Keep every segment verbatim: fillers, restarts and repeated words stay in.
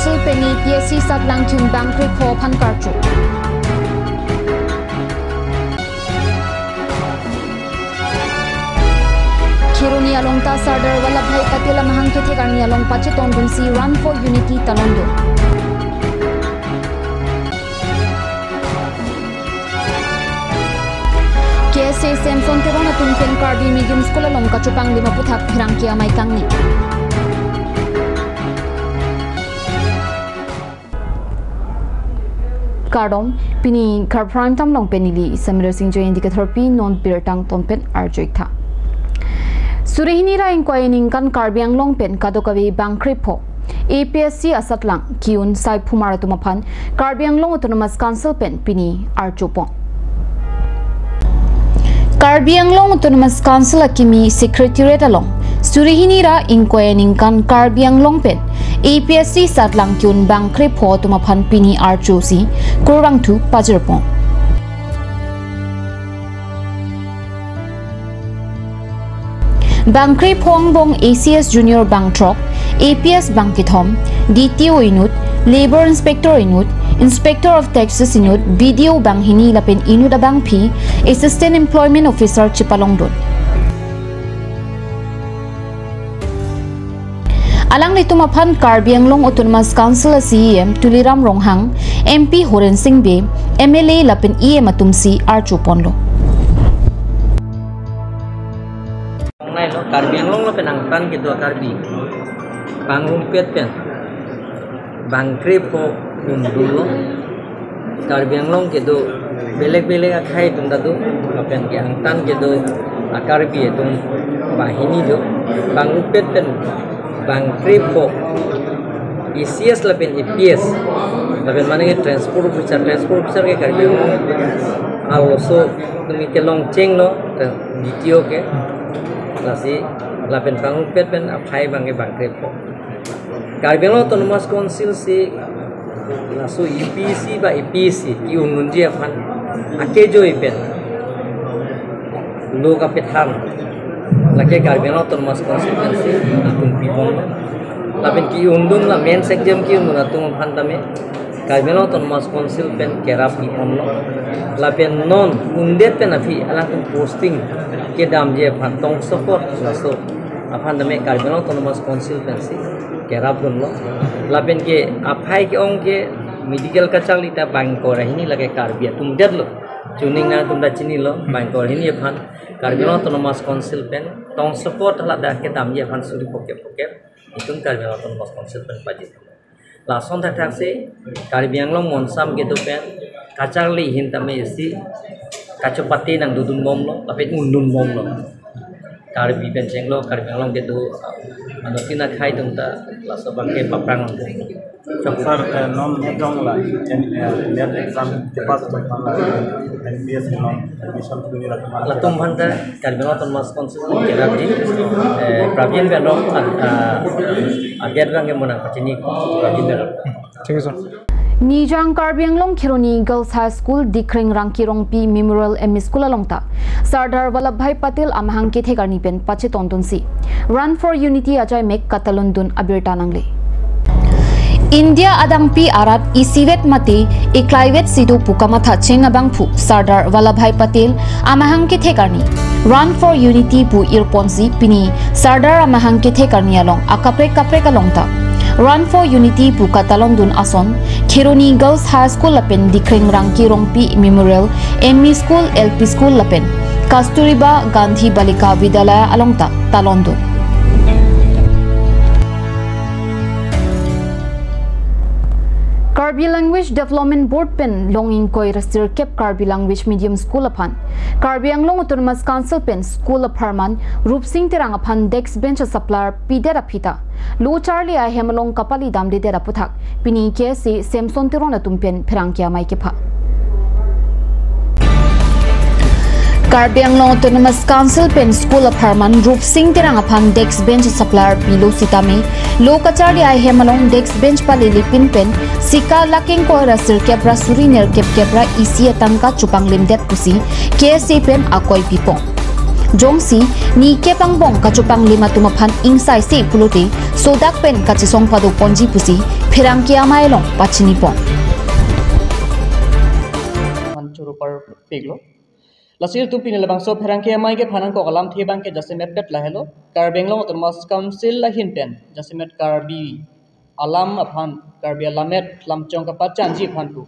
Council pen A P S C satlang ki-un bang krepho aphan karcho. Kheroni along ta Sardar Vallabhbhai Patel amahang kethek arni along pachetongdunsi Run for Unity talondun. K S A Samson Teron atum pen Karbi Medium School along kachopanglim aputhak pherangke amei kangni. Kardom, pini Kharpran Prime Time along pen neli Samir Singh Joy indi kathorpi non birta angton pen arju-ik tha. Suri hini ra ingkoi aningkan Karbi Anglong pen kadokave bang krepho A P S C asatlang ki-un saiphumar atum aphan Karbi Anglong Autonomous Council pen pini archopon. Karbi Anglong Autonomous Council akimi Secretariat along suri hini ra ingkoi aningkan Karbi Anglong pen A P S C satlang ki-un bang krepho atum aphan pini archosi kurvangthu pajirpon. Bang krepho angbong A C S Junior bang throk, A P S bang kethom, D T O inut, Labour Inspector inut, Inspector of Taxes inut, B D O bang hini lapen inut abangpi, Assistant Employment Officer chepalongdun. Alanglitum aphan Karbi Anglong Autonomous Council a C E M Tuliram Ronghang, M P Horen Sing Bey, M L A lapen E M atumsi archoponlo. Nai lo, Karbi Anglong lapen angtan kedo Karbi pangrumpet pen bang krepho undunlo. Karbi Anglong kedo belek belek akhei atum ta do, lapen ke angtan kedo a-Karbi atum banghini do, pangrumpet pen bang krepho A C S lapen A P S, lapen mane ke transport officer, transport officer ke Karbi Anglong arloso tumi kelong chenglo, D T O ke, lasi lapen pangrumpet pen aphai bang ke bang krepho. Karbi Anglong Autonomous Council si laso U P S C ba A P S C ki-un unji aphan akejoi pen lo kapethan lake Karbi Anglong Autonomous Council pensi atum pipon. Lapen ki-undun la mains exam ki-undun atum aphan tame Karbi Anglong Autonomous Council pen kerap piponlo. Lapen non undet pen aphi alangtum posting kedamji aphan tongsokot laso aphan tame Karbi Anglong Autonomous Council pensi kerapdunlo. Lapen ke aphai ke-ong ke medical kacharli ta bang ingkoi ra hini lake Karbi atum detlo. Chuning nangtum ta chinilo, bang ingkoi ra hini aphan Karbi Anglong Autonomous Council pen tongsokot hala dak kedamji aphan suri phokep phokep itum Karbi Anglong Autonomous Council pen pajir. Lason thakthak si Karbi Anglong monsam kedo pen kacharli ahin tame isi kachopate nangdodunbomlo, lapen undunbomlo. Karbi pen chenglo, Karbi Anglong kedo anuttin akhei atum ta laso bang ke paprang. Sir, eh, non ne dong la, eh, NET exam kepass atum aphan la, M B B S non admission kuni ra kemang? Latum aphan ta Karbi Anglong Autonomous Council kerapji, eh, prapjin pen rong, ah, ah, aget bang ke monang pachini prapjin pen rong. Thank you, sir. Nijang Karbi Anglong Kheroni Girls High School, Dikreng Rangki Rongpi Memorial M E School along ta Sardar Vallabhbhai Patel amahang kethek arni pen pachetongdunsi Run for Unity achaimek katalondun abirta nangle. India adangpi arat isivet mate iklaivet si do pu kamatha cheng abangphu Sardar Vallabhbhai Patel amahang kethek arni Run for Unity pu irponsi pini Sardar amahang kethek arni along akaprek kaprek along ta Run for Unity pu katalondun ason Kheroni Girls High School lapen Dikreng Rangki Rongpi Memorial M E School, L P School lapen Kasturiba Gandhi Balika Vidyalaya along ta talondun. Karbi Language Development Board pen long ingkoi ra sirkep Karbi Language Medium School aphan Karbi Anglong Autonomous Council pen school apharman Rupsing Terang aphan desk bench supplier pidet aphi ta lo charli ahem along kapali damdedet aputhak pini K S A Samson Teron atum pen pherangke amei kepha. Karbi Anglong Autonomous Council pen school apharman Rupsing Terang aphan desk bench supplier pilo sitame lo kacharli ahem along desk bench palili pin pen sika lakh ingkoi ra sirkep ra suri nerkep kep ra isi atangka chopanglimdet pusi K S A pen akoi pipon. Jongsi ni kep angbong kachopanglim atum aphan ingsaise pulote sodak pen kachesong padoponji pusi Pherangke Amei along pachinipon. Aphan choro parpiklo. Lasi ilitum pini labangso Pherangke Amei kephan nangkok alamthe abangke jasemet bet lahelo. Karbi Anglong Autonomous Council ahin pen jasemet Karbi alam aphan, Karbi alammet lamchong kapachanji aphan pu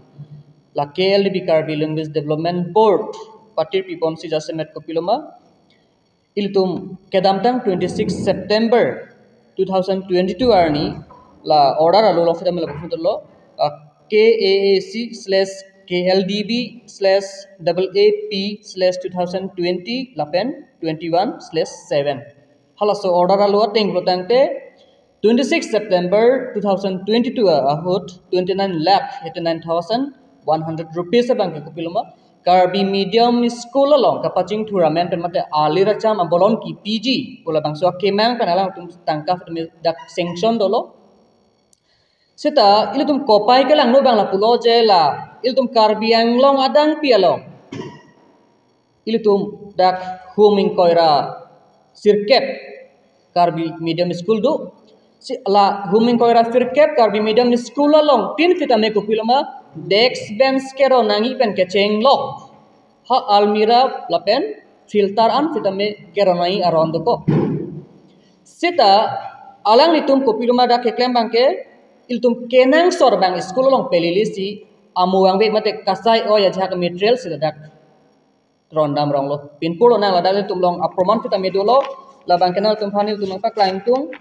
la K L D B, Karbi Language Development Board, patir piponsi jasemet kopiloma, ilitum kedamtang twenty-six September two thousand twenty-two arni la order alo lo sita mela pun lo, ah, K A A C slash K L D B slash double A P slash two thousand twenty lapen twenty-one slash seven. Halaso order alo ateng lo tangte twenty-six September two thousand twenty-two ahut twenty-nine lakh eighty-nine thousand one hundred rupees abangke kopiloma, Karbi medium school along kapachingthur amen pen mate alir acham abolon kipiji pu labangso akemang pen alangtum tangka dak sanction dolo. Sita ilitum kopai kelangno abang lapulo je la ilitum Karbi Anglong adangpi along ilitum dak hum ingkoi ra sirkep Karbi medium school do. Si la hum ingkoi ra sirkep Karbi medium school along tin sitame kopiloma, desk bench keron nangji pen kechenglok, ha almirah lapen filter an sitame keron nangji aron dokok. Sita alanglitum kopiloma dak keklem abangke ilitum kenangsot abang school along pelele si amo vangve mate kasai oi ajahak material sita dak rondam ronglo. Pinpur lo nang ladak ilitum along aproman sitame dolo. Labangke nangtum aphan ilitum nangpaklang tung.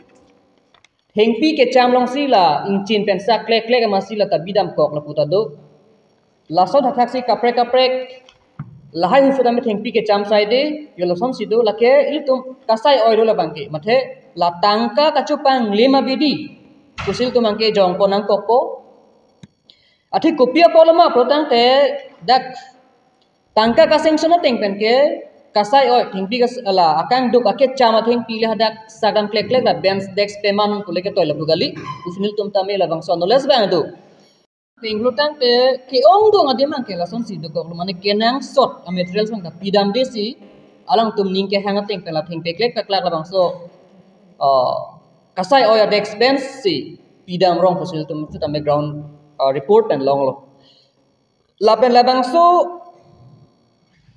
Thengpi kecham alongsi la ingchin pen sak klek klek amatsi la ta bidamkok lapu ta do. Laso thakthak si kaprek kaprek lahai hu sitame thengpi kecham saide, yo lasonsi do, lake ilitum kasai oi do labangke. Mate la tangka kachopanglim abidi pusi ilitum abangke jongpon nangkokpo. Athe kopi apotlo ma pu tangte dak tangka ka-sanction ateng pen ke kasai oi thengpi kas-, la akangduk akecham athengpi le hadak sakdam klek klek la bench desk peman pule ketoi lapu kali. Pusi nelitum tame labangso knowledge abang do. Thenglo tangte ke-ongdung adim abangke lasonsi dokok lo, mane kenangsot a-materials abang ta pidamde si alangtum ning kehang ateng pen la thengpi klek paklak labangso, ah, kasai oi a-desk bench si pidam rong pusi nelitum sitame ground, ah, report pen longlo. Lapen labangso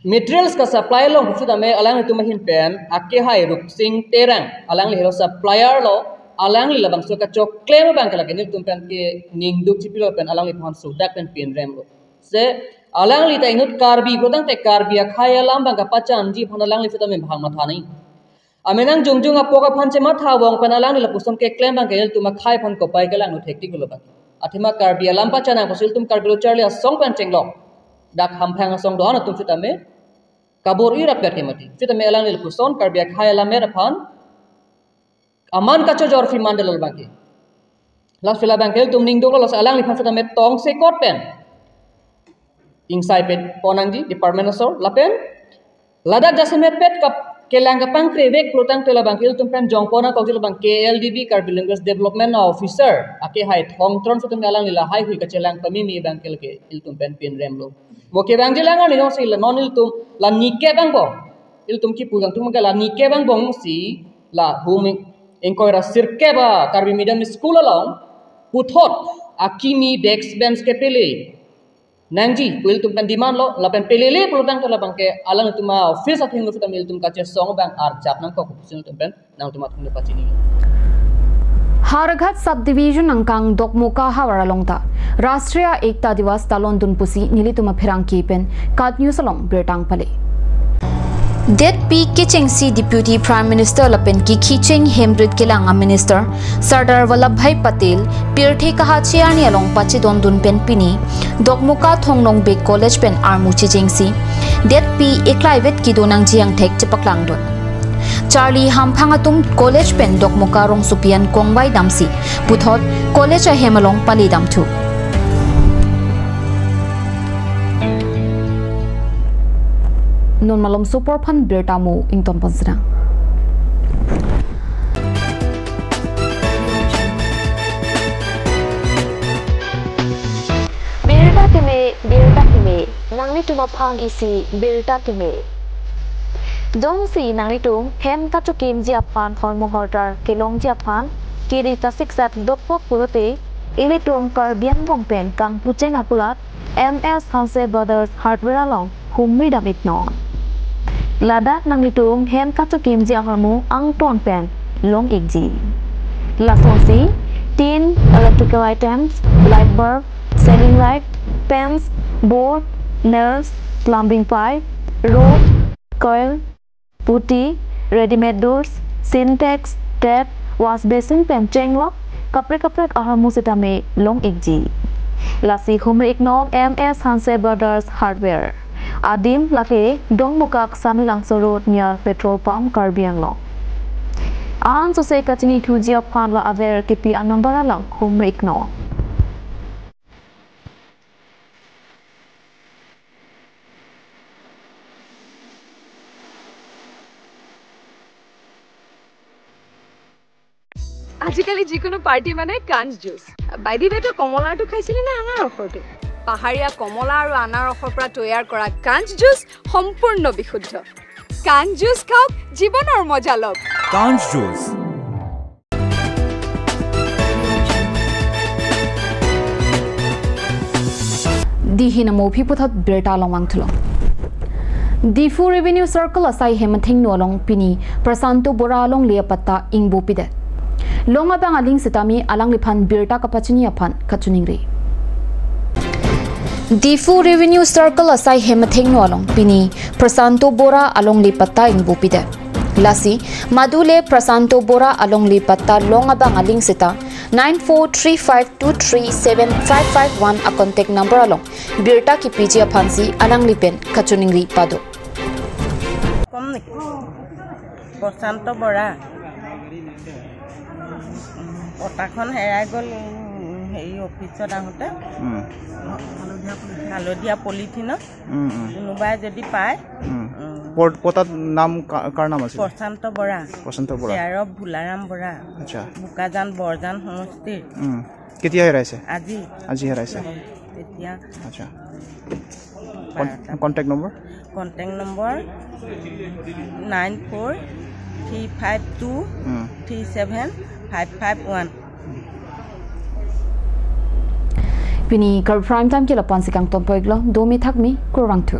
materials ka-supply along pusitame alanglitum ahin pen akehai Rupsing Terang, alangli helo supplier lo, alangli labangso kachoklem abangke lake nelitum pen keningduk chipilo pen alangliphan sudak pen pinremlo. Se alangli ta inut Karbi pu tangte Karbi akhei alam abang kapachanji aphan alangli sitame bhang matha nangji. Amenang jongjong apok aphan chematha vong pen alangli lapuson keklem abangke ilitum akhei aphan kopai kelangno thektik lo abang. Athema Karbi alam pachanang pusi ilitum Karbi Lo Charli Asong pen chenglok dak hamphang asong do-an atum sitame kabor-i rapet ke mati. Sitame alangli lapuson Karbi akhei alammet aphan aman kachojor si mandel abangke. Lasi labangke ilitum ningduklo, lasi alangliphan sitame tongsekot pen ingsai pen pon nangji department asor lapen ladak jasemet pet kap kelang kapangkrevek pulo tangte labangke ilitum pen jongpon nangkokji labang K L D B, Karbi Language Development Officer akehai Thongtron sitame alangli lahai hui kachelang pamimi abangke lake ilitum pen pinremlo. Mo kevangji lang arni jongsi la non ilitum la nike angbong, ilitum kipu kangtung abangke la nike angbong si la hum ing-, ingkoi ra sirkep a Karbi medium school along puthot akimi desk bench kepele nangji pu ilitum pen demand lo, lapen pelele pulo tangte labangke alangtum a-office athengno sitame ilitum kachesong abang arjap nangkok pusi ilitum pen nangtum athengno pachini. Howraghat Subdivision angkang Dokmoka havar along ta Rashtriya Ekta Diwas ta longdun pusi nelitum apherangke pen KAT News along birta nangpale. Detpi kechengsi Deputy Prime Minister lapen kikhicheng hemrit kelang a-Minister Sardar Vallabhbhai Patel pirthe kahache arni along pachedondun pen pini Dokmoka Thongnongbek College pen armu chechengsi detpi eklaivet kedo nangji angthek chepaklangdun. Charli hamphang atum college pen Dokmoka rongsopi an kongvai damsi puthot college ahem along pale damthu. Non malom sopor aphan birta mo ingtonpon sinang. Birta keme, birta keme, nanglitum aphan isi birta keme. Jongsi nanglitum hem kachokimji aphan hormu hortar kelongji aphan kiri kasiksat dokpok pulote, Ilitum Karbi Anglong pen kangpucheng akulat M S Hanse Brothers Hardware along humri dam-iknon. Ladak nanglitum hem kachokimji ahormu angton pen long-ikji. Lasonsi tin, electrical items, light bulb, ceiling light, fans, board, nails, plumbing pipe, rod, coil, putty, readymade doors, Sintex, tap, wash basin pen chenglok kaprek kaprek ahormu sitame long-ikji. Lasi humri-iknon M S Hanse Brothers Hardware. Adim lake Dongmukak Sanilangso Road near petrol pump, Karbi Anglong. Ansose kachini thuji aphan la aver kipi a-number along humri-iknon. আজিকালি যিকোনো পাৰ্টি মানে কাঞ্চ জুচ। বাইদেউ, তই কমলাটো খাইছিলি নে আনাৰসৰটো? পাহাৰীয়া কমলা আৰু আনাৰসৰ পৰা তৈয়াৰ কৰা কাঞ্চ জুচ সম্পূৰ্ণ বিশুদ্ধ। কাঞ্চ জুচ খাওক, জীৱনৰ মজা লওক। কাঞ্চ juice. Dihina mopi puthot birta along vangthulo. Diphu Revenue Circle asai hem athengno along pini Prasanto Bora alongle apatta ingbo pidet. Long abang aling sitame alangliphan birta kapachini aphan kachiningri. Diphu Revenue Circle asai hem athengno along pini Prasanto Bora alongle patta ingbo pidet. Lasi, madule Prasanto Bora alongle patta long abang aling sita nine four three five two three seven five five one a-contact number along birta kipiji aphansi alangli pen kachiningri pado. কম নেকি? প্ৰশান্ত বৰা। পটাখন হেৰাই গ'ল, উম, হেৰি অফিচত আহোঁতে। উম। হালধীয়া পলিথিনত। উম, উম। কোনোবাই যদি পায়, উম। উম। পট-, পটাত নাম কা-, কাৰ নাম আছিল? প্ৰশান্ত বৰা। প্ৰশান্ত বৰা। চেয়াৰ অফ ভোলাৰাম বৰা। আচ্ছা। বোকাজান বৰজান সমষ্টিৰ। উম। কেতিয়া হেৰাইছে? আজি। আজি হেৰাইছে। তেতিয়া আচ্ছা। বাৰটা। কন-, contact number? Contact number nine four three five two um. Three seven five five one. Pini Karbi Prime Time ke lapu-ansi kangtonpo-iklo, domi thakmi, kurvangthu.